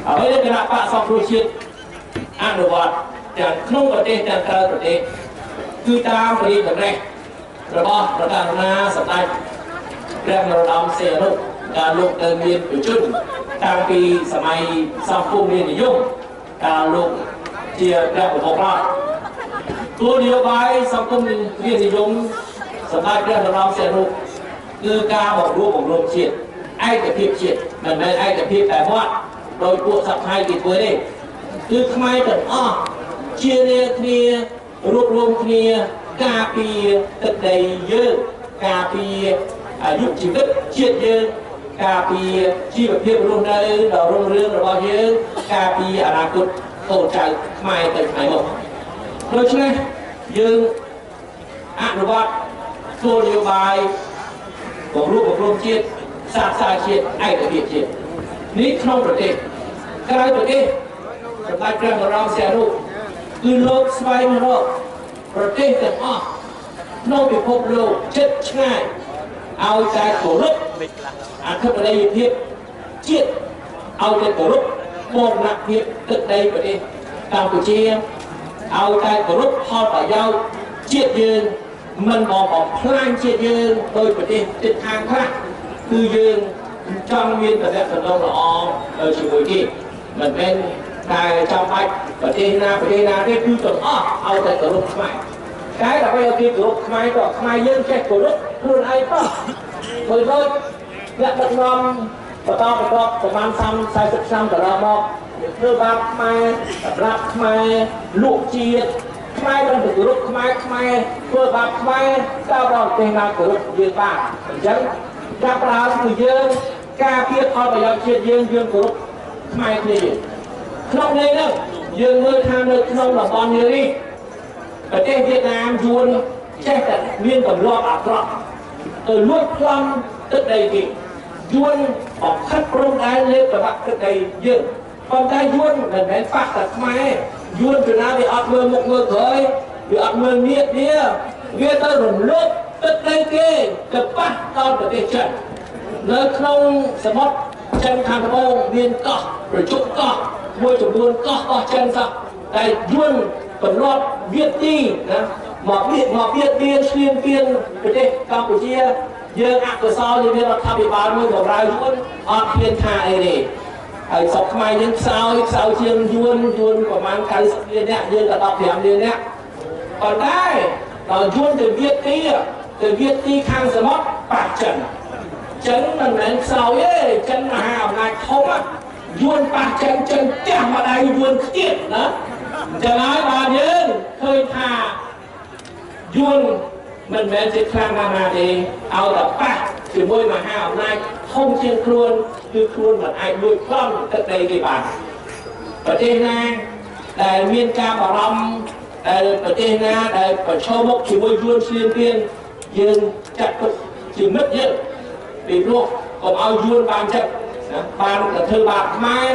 អ្វីដែលគណៈបកសង្គ្រោះជាតិអនុវត្តទាំងក្នុងប្រទេសទាំងក្រៅប្រទេសគឺតាមរាជតម្រិះរបស់ប្រកាសណាសម្ដេចព្រះនរោត្តមសីហនុកាលលោកនៅមានប្រជជនតាំងពីសម័យសង្គមរាជនិយមកាលលោកជាព្រះប្រមុខរដ្ឋគោលនយោបាយសង្គមរាជនិយមសម្ដេចព្រះនរោត្តមសីហនុគឺការបង្រួបបង្រួមជាតិឯកភាពជាតិមិនមែនឯកភាពតែមាត់ដោយពួកសប្តាហ៍គេធ្វើទេគឺខ្មែរទាំងអស់ជារាគ្នារួបរวมគ្នាការពារទឹកដីយើងការពារអាយុជីវិតជាតិយើងការពារជីវភាពរស់នៅដ៏រុងរឿងរបស់យើងការពារអនាគតកូនចៅខ្មែរទៅថ្ងៃមុខដូច្នេះយើងអនុវត្តគោលនយោបាយបង្រួបបង្រួមជាតិសាសនាជាតិឯកភាពជាតិនេះក្នុងប្រទេសក្រៅប្រទេសសម្ដេចព្រះនរោត្តមសីហនុគឺលោកស្វែងរកប្រទេសទាំងអស់ក្នុងពិភពលោកចិត្តឆ្ងាយឲ្យតែគោរពអធិបតេយ្យភាពជាតិឲ្យតែគោរពបូរណភាពទឹកដីប្រទេសកម្ពុជាឲ្យតែគោរពផលប្រយោជន៍ជាតិយើងមិនមកបំផ្លាញជាតិយើងដោយប្រទេសជិតខាងខ្លះគឺយើងចង់មានតំណែងល្អជាមួយគេមិនមែនតែចាំបាច់ប្រទេសណាប្រទេសណាទេគឺទាំងអស់ឲ្យតែគោរពខ្មែរតែដើម្បីឲ្យគេគោរពខ្មែរក៏ខ្មែរយើងចេះគោរពខ្លួនឯងផងព្រោះដូចអ្នកដឹកនាំបន្តបន្តប្រហែល30 40ឆ្នាំកន្លងមកធ្វើបាបខ្មែរសម្រាប់ខ្មែរលក់ជាតិខ្មែរមិនគោរពខ្មែរខ្មែរធ្វើបាបខ្មែរតើដល់ប្រទេសណាគោរពយើងបានអញ្ចឹងចាប់ផ្ដើមគឺយើងការពារផលប្រយោជន៍ជាតិយើងយើងគោរពខ្មែរគ្នាយើងក្នុងន័យហ្នឹងយើងមើលថានៅក្នុងតំបន់នេះប្រទេសវៀតណាមយួនចេះតែមានទម្លាប់អាក្រក់ទៅលួចប្លន់ទឹកដីគេយួនបង្ខិតព្រំដែនលេបប្របាក់ទឹកដីយើងប៉ុន្តែយួនមិនមែនប៉ះតែខ្មែរយួនពីណាវាអត់មើលមុខមើលក្រោយវាអត់មើលនៀតវាទៅរំលោភទឹកដីគេទៅប៉ះដល់ប្រទេសចិននៅក្នុងសមុទ្រចិនខាងត្បូងមានកោះប្រជុំកោះមួយចំនួនកោះរបស់ចិនសោះតែយួនទម្លាប់វៀតទីណាមកបៀតបៀនឈ្លានពានប្រទេសកម្ពុជាយើងអកុសលយើងមានរដ្ឋាភិបាលមួយបម្រើយួនអត់ហ៊ានថាអីទេហើយស្រុកខ្មែរយើងខ្សោយខ្សោយជាងយួនយួនប្រហែល90លាននាក់យើងក៏15លាននាក់ប៉ុន្តែដល់យួនទៅវៀតទីខាងសមុទ្រប៉ះចិនចិនមិនមែនខ្សោយទេចិនមហាអំណាចធំយួនប៉ះចិនចិនផ្ទះម្ដាយយួនខ្ទៀតណាចឹងហើយបានយើងឃើញថាយួនមិនមែនជាខ្លាំងណាស់ណាទេឲ្យតែប៉ះជាមួយមហាអំណាចធំជាងខ្លួនគឺខ្លួនមិនអាចលួចប្លន់ទឹកដីគេបានប្រទេសណាដែលមានការបារម្ភដែលប្រទេសណាដែលប្រឈមមុខជាមួយយួនឈ្លានពានយើងចាត់ទុកជាមិត្តយើងពីព្រោះកុំឲ្យយួនបានចិត្តណាបានទៅធ្វើបាបខ្មែរ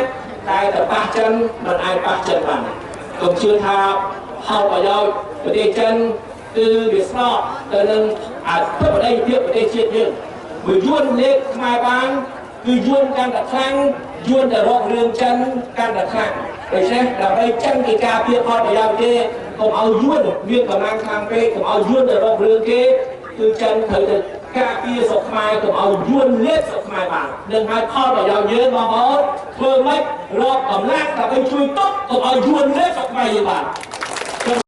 តែទៅប៉ះចិនមិនអាចប៉ះចិនបានកុំជឿថាផលប្រយោជន៍ប្រទេសចិនគឺវាស្របទៅនឹងអធិបតេយ្យភាពប្រទេសជាតិយើងបើយួនលេបខ្មែរបានគឺយួនកាន់តែខ្លាំងយួនទៅរករឿងចិនកាន់តែខ្លាំងដូច្នេះដើម្បីចិនគេការពារផលប្រយោជន៍គេកុំឲ្យយួនមានកម្លាំងខ្លាំងពេកកុំឲ្យយួនទៅរករឿងគេគឺចិនត្រូវទៅការពារស្រុកខ្មែរកុំឲ្យយួនលេបស្រុកខ្មែរបាននឹងឲ្យផលប្រយោជន៍យើងបងប្អូនធ្វើម៉េចរកកម្លាំងដើម្បីជួយទប់កុំឲ្យយួនលេបស្រុកខ្មែរយើងបាន